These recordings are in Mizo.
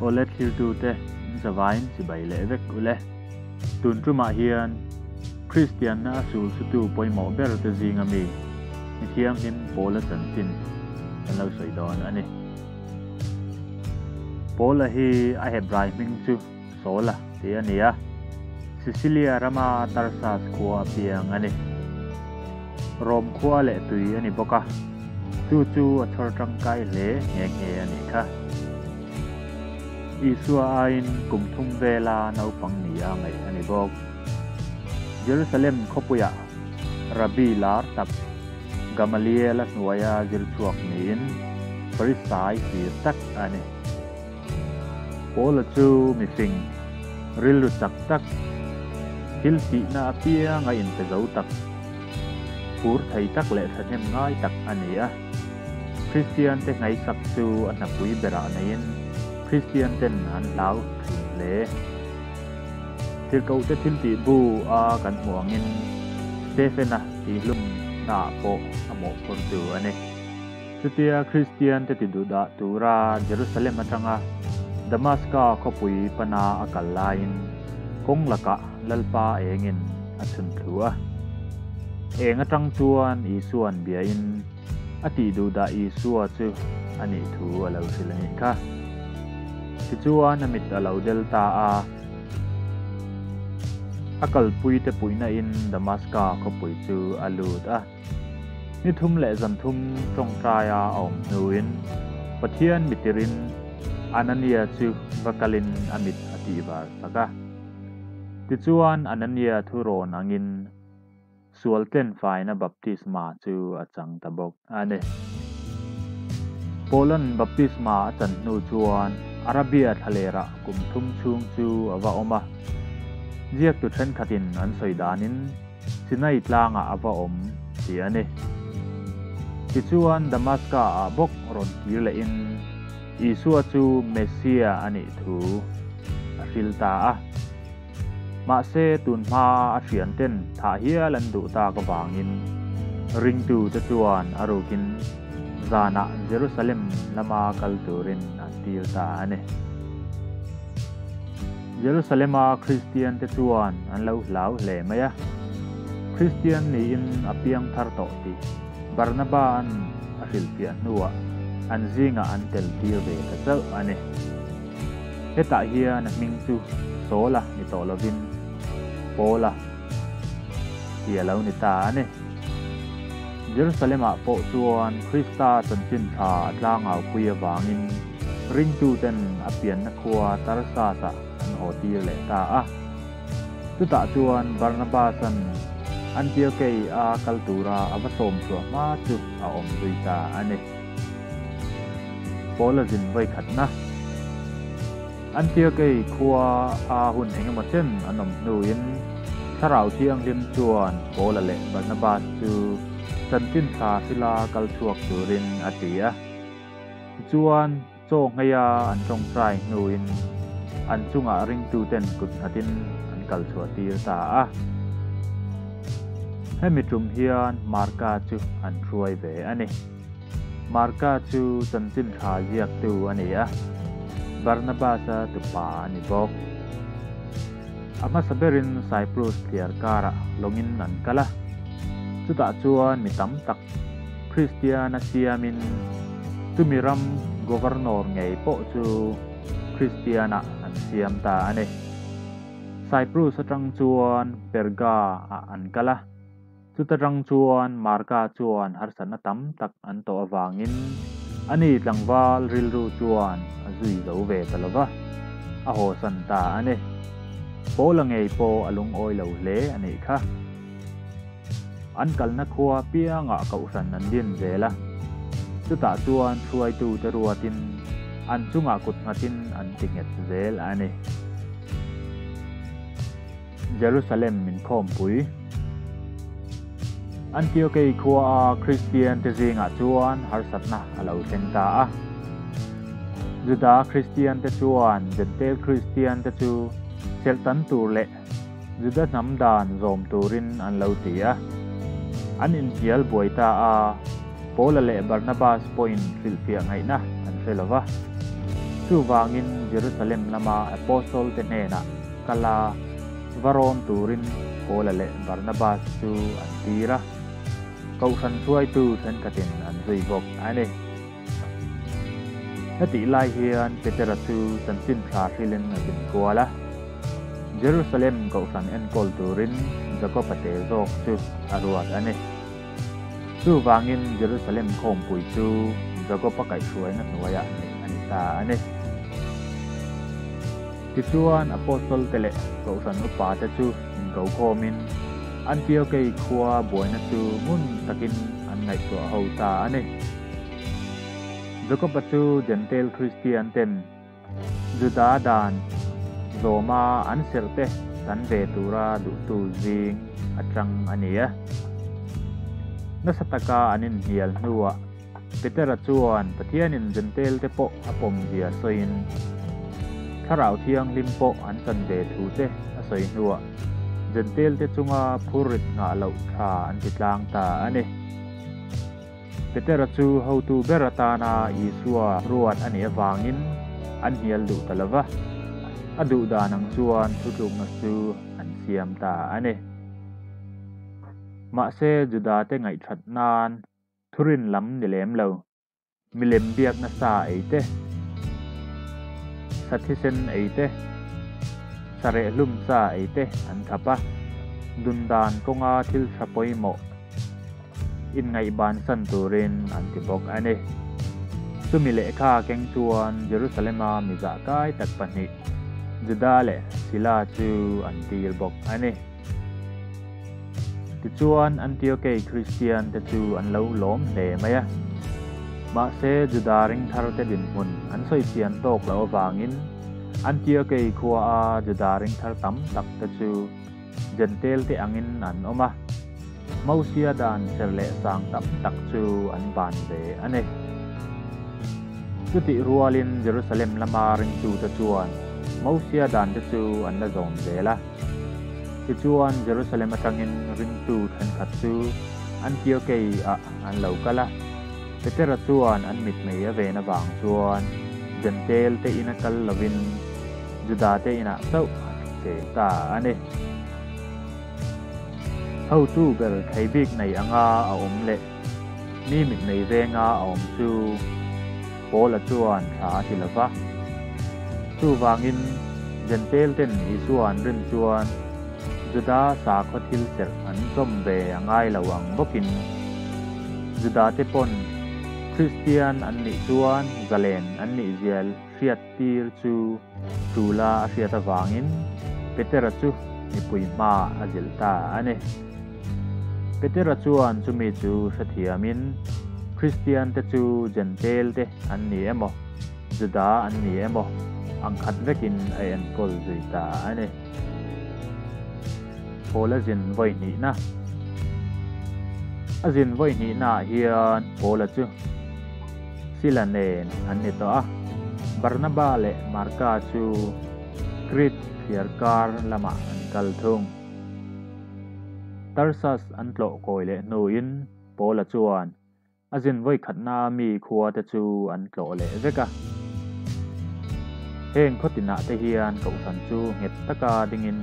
Awle thlirtute in zavaiin chibai leh vek ule. Tun tumah hian Kristianna a sul sutu pawimawh ber te zinga mi mi thianghlim Paula chanchin kan lo sawi dawn a ni. Paula hi a Hebrai hming chu Saula tih a ni a, Sicilia rama Tarsas khua a piang a ni. Rom khua leh tui a ni bawk a, chu chu a chhawr tangkai hle nghe nghe a nih kha. Isua aiin kum thum vela naupang ni a ngaih a ni bawk. Jerusalem khawpuiah Rabbi lar tak Gamaliel-a hnuaia zir chhuak niin Farisai fir tak a ni. Paula chu mifing, rilru chak tak, thil tihna apianga inpe zo tak, phur thei tak leh thahnem ngai tak a ni a. Kristiante ngaihsak chu a hnapui berah neiin Kristianten an hlau thin hle. Tirhkohte thiltih bu a kan hmuh angin Stephen-a tihlumnaah pawh a mawhphurtu a ni. Chutia Kristiante ti duhdah tura Jerusalem atanga Damaska khawpui pana a kal laiin kawng lakah Lalpa engin a chhun thlu a. Eng atang chuan Isua'n biain a tih duhdah Isua chu a nih thu a lo hrilh a nih kha. Tichuan a mit a lo del ta a. A kalpuite puihna in Damaska khawpui chu a lut a. Ni thum leh zan thum tawngtaia a awm hnuin Pathian mitirin Anania chu va kalin a mit a tihvar sak a. Tichuan Anania thurawn angin sual tlenfaina baptisma chu a chang ta bawk a ni. Paula'n baptisma a chan hnu chuan Arabia thlalerah kum thum chhung chu a va awm a. Ziaktu thenkhatin an sawi danin, Sinai tlangah a va awm tih a ni. Tichuan Damaska-ah bawk rawn kir lehin Isua chu Messia a nih thu a hril ta a. Mahse tun hmaa a thianten thah hial an duh tak avangin ringtute chuan a rukin zanah Jerusalem lama kal turin an tir ta a ni. Jerusalema Kristiante chuan an lo hlau hle mai a, Kristian niin a piang thar tawh tih Barnaba-a'n a hrilhfiah hnuah an zingah an tel tir ve ta chauh a ni. Hetah hian a hming chu Saula ni tawh lovin Paula tih a lo ni ta a ni. Jerusalem-ah pawh chuan Krista chanchin tha a tlangaupui avangin Ringtuten a pianna khua Tarsas-ah an haw tir leh ta a. Chutah chuan Barnabas-a'n Antiokei-a kal tura a va sawm chhuah hma chu a awm zui ta a ni. Paula zin vawikhatna. Antiokei khua a hun engemaw chen an awm hnuin Thlarau Thianghlim chuan Paula leh Barnabas chu chanchin thla hrila kal chhuak turin a ti a. Tichuan, chaw ngheia an tawngtai hnuin an chungah ringtuten kut nghatin an kal chhuah tir ta a. Hemi tum hian Marka chu an hruai ve a ni. Marka chu chanchin tha ziaktu a ni a, Barnabas-a tupa a ni bawk. A hmasa berin Cyprus thliar karah lawngin an kal a, chutah chuan mi tam tak Kristian a siamin chumi ram Governor ngei pawh chu Kristianah an siam ta a ni. Cyprus atang chuan Perga ah an kal a, chuta tang chuan Marka chuan harsatna tam tak an tawh avangin ani tlangval rilru chuan a zui zo ve ta lo va, a hawsan ta a ni. Paula ngei pawh a lungawi lo hle a nih kha. An kalna khua piangah kohhran an din zel a, chutah chuan hruaitute ruatin an chungah kut nghatin an ti nghet zel a ni. Jerusalem min khawmpui. Antiokei khuaa Kristiante zingah chuan harsatna a lo thleng ta a. Juda Kristiante chuan Jentail Kristiante chu serhtan tur leh Juda hnam dan zawm turin an lo ti a. An inhnial buai ta a, Paula leh Barnabas pawhin hrilhfiah ngaihna an hre lo va. Chuvangin Jerusalem lama Apostle-te hnenah kal a, va rawn turin Paula leh Barnabas chu an tir a. Kohhran hruaitu thenkhatin an zui bawk a ni. Hetih lai hian Petera chu chanchin tha hrilhin a zin kual a. Jerusalem kohhran enkawl turin Jakob-a te zawk chu a ruat a ni. Chuvangin Jerusalem khawmpui chu Jakob-a kaihhruaina hnuaiah neih a ni ta a ni. Tichuan Apostle-te leh Kohhran upate chu inkokhawmin Antiokei khua buaina chu ngun takin an ngaihtuah ho ta a ni. Jakob-a chu Jentail Kristian ten Juda dan zawma an serhte tan ve tura duhtu zing atang a ni a. Nasa taka an inhnial hnuah Petera chuan Pathianin Jentail-te pawh a pawmzia sawiin, Thlarau Thianghlim pawh an chan ve thu te a sawi hnuah Jentail-te chunga phurrit nghah loh tha an ti tlang ta a ni. Petera chu hotu ber atana Isua ruat a nih avangin an hnial duh ta lo va, a duh dan ang chuan thutlukna chu an siam ta a ni. Mahse, Juda-te ngaihthat nan Thurin lam ni lem lo. Milem biakna sa ei te, sa thisen ei te, sa rehhlum sa ei te an khap a. Dundan kawnga thil tha pawimawh inngaihbansan turin an ti bawk a ni. Chumi lehkha keng chuan Jerusalema mi zahkai tak pahnih, Juda leh Sila chu an tir bawk a ni. Tichuan, Antiokei Kristiante chu an lo lawm hle mai a. Mahse, Juda ringtharte dinhmun an sawi chian tawk loh avangin Antiokei khuaa Juda ringthar tam takte chu Jentail-te angin an awm a, Mosia dan ser leh sang tam tak chu an ban ve a ni. Chutih rualin Jerusalem lama ringtute chuan Mosia dante chu an la zawm zel a. Tichuan, Jerusalem atangin ringtu thenkhat chu Antiokei-ah an lo kal a. Petera chuan an mitmei a ven avang chuan Jentail-te ina kal lovin Juda-te inah chauh a cheng ta a ni. Hotu ber thei bik nei anga a awm leh mi mitmei venga a awm chu Paula chuan thla a ti lo va. Chuvangin, Jentail-ten Isua an rin chuan Juda sakhaw thil serh an chawm ve a ngai lo ang bawkin, Juda-te pawn Kristian an nih chuan zalen an nih zial hriat tir chu tula a hriat avangin Petera chu mipui hma a zilh ta a ni. Petera chuan chumi chu hrethiamin, Kristiante chu Jentail-te an ni emaw, Juda an ni emaw, ang khat vekin a enkawl zui ta a ni. Paula zin vawi hnihna A zin vawi hnihnaah hian Paula chu Sila nen an ni tawh a, Barnaba leh Marka chu Krit thliarkar lamah an kal thung. Tarsus an tlawh kawi leh hnuin Paula chuan a zin vawikhatna mi khua te chu an tlawh leh vek a. Heng khaw tinah te hian kohhran chu nghet taka dingin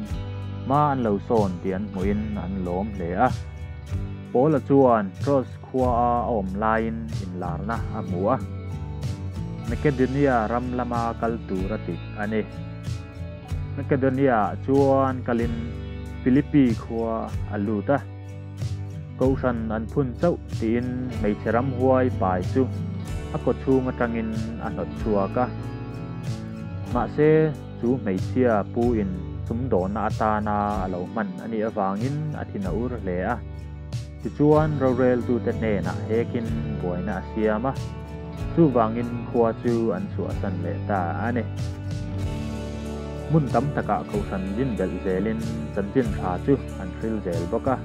hma an lo sawn tih an hmuhin an lawm hle a. Paula chuan Troas khua a awm laiin inlarna a hmu a, Makedonia ram lama kal tur a ti a ni. Makedonia-ah chuan kalin Philippi khua a lut a, Kohhran an phun chauh tiin hmeichhe ramhuai pai chu a kawchhung atangin a hnawt chhuak a. Mahse, chu hmeichhia pu in sumdawnna atana a lo hman a nih avangin a thin a ur hle a. Tichuan, roreltute hnenah hekin buaina a siam a, chuvangin khua chu an chhuahsan leh ta a ni. Hmun tam takah kohhran din belh zelin chanchin tha chu an hril zel bawk a.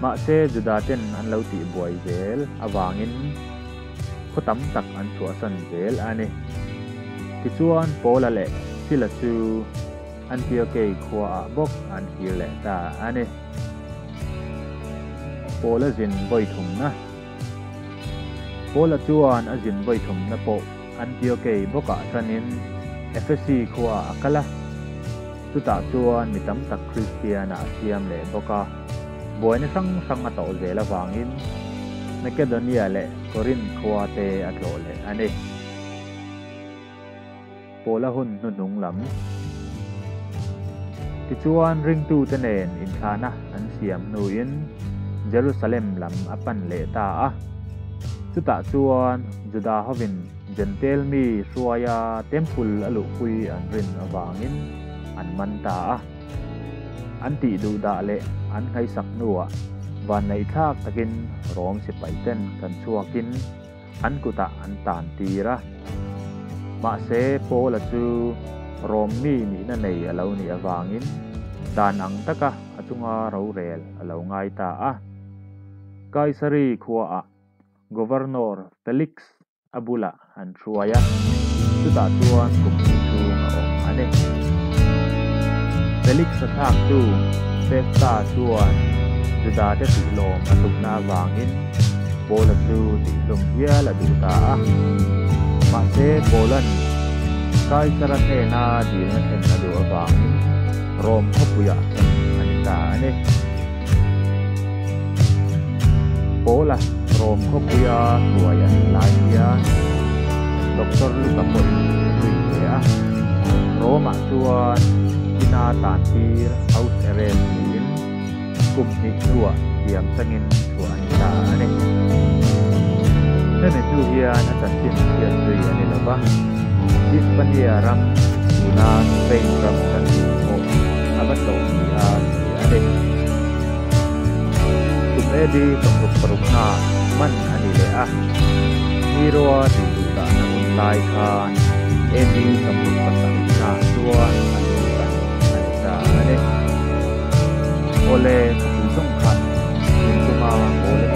Mahse, Judaten an lo tihbuai zel avangin khaw tam tak an chhuahsan zel a ni. Tichuan, Paula leh Sila chu Antiokei khuaah bawk an kir leh ta a ni. Paula zin vawi thumna. Paula chuan a zin vawi thumna pawh. Antiokei bawkah ṭanin Efesi khuaah a kal a, chutah chuan mi tam tak Kristianah a siam leh bawk a. Buaina hrang hrang a tawh zel avangin Makedonia leh Korinth khua te a tlawh leh a ni. Pawla hun hnuhnung lam. Tichuan ringtute nen inthlahna an siam hnuin Jerusalem lam a pan leh ta a. Chutah chuan Juda hovin Jentail mi hruaia temple a luhpui an rin avangin an man ta a. An tih duhdah leh an nghaisak hnuah vanneihthlak takin Rom sipaiten kan chhuakin an kutah an tan tir a. Mahse, Paula chu Rom mi nihna nei a lo nih avangin dan ang taka a chunga rorel a lo ngai ta a. Kaisari khuaah Governor Felix a bulah an hruai a, chutah chuan kum hnih chhung a awm a ni. Felix-a thlaktu Festa chuan Juda-te tihlawm a tumna avangin Paula chu tihhlum hial a duh ta a. Mahse, Paula'n Kaisara hnena dilna thlen a duh avangin Rom khawpuiah hrem a ni ta a ni. Paula Rom khawpuia hruai a nih lai hian Doctor Luka pawhin a zui ve a. Romah chuan ina tan tir house arrest niin kum hnih hnuah thiam changin chhuah a ni ta a ni. Hemi hnu hian a chanchin chhiat zui a ni lo va, Hispania ram tuna Spain ram kan tih pawh a va tlawh ni a sawi a ni. Kum AD 66 hna man a ni leh a, Nero-a tih duh dahna hun lai khan AD 67 hna chuan a hnu dan a ni ta a ni. Awle, khawpui zawng khan tun tuma pawl a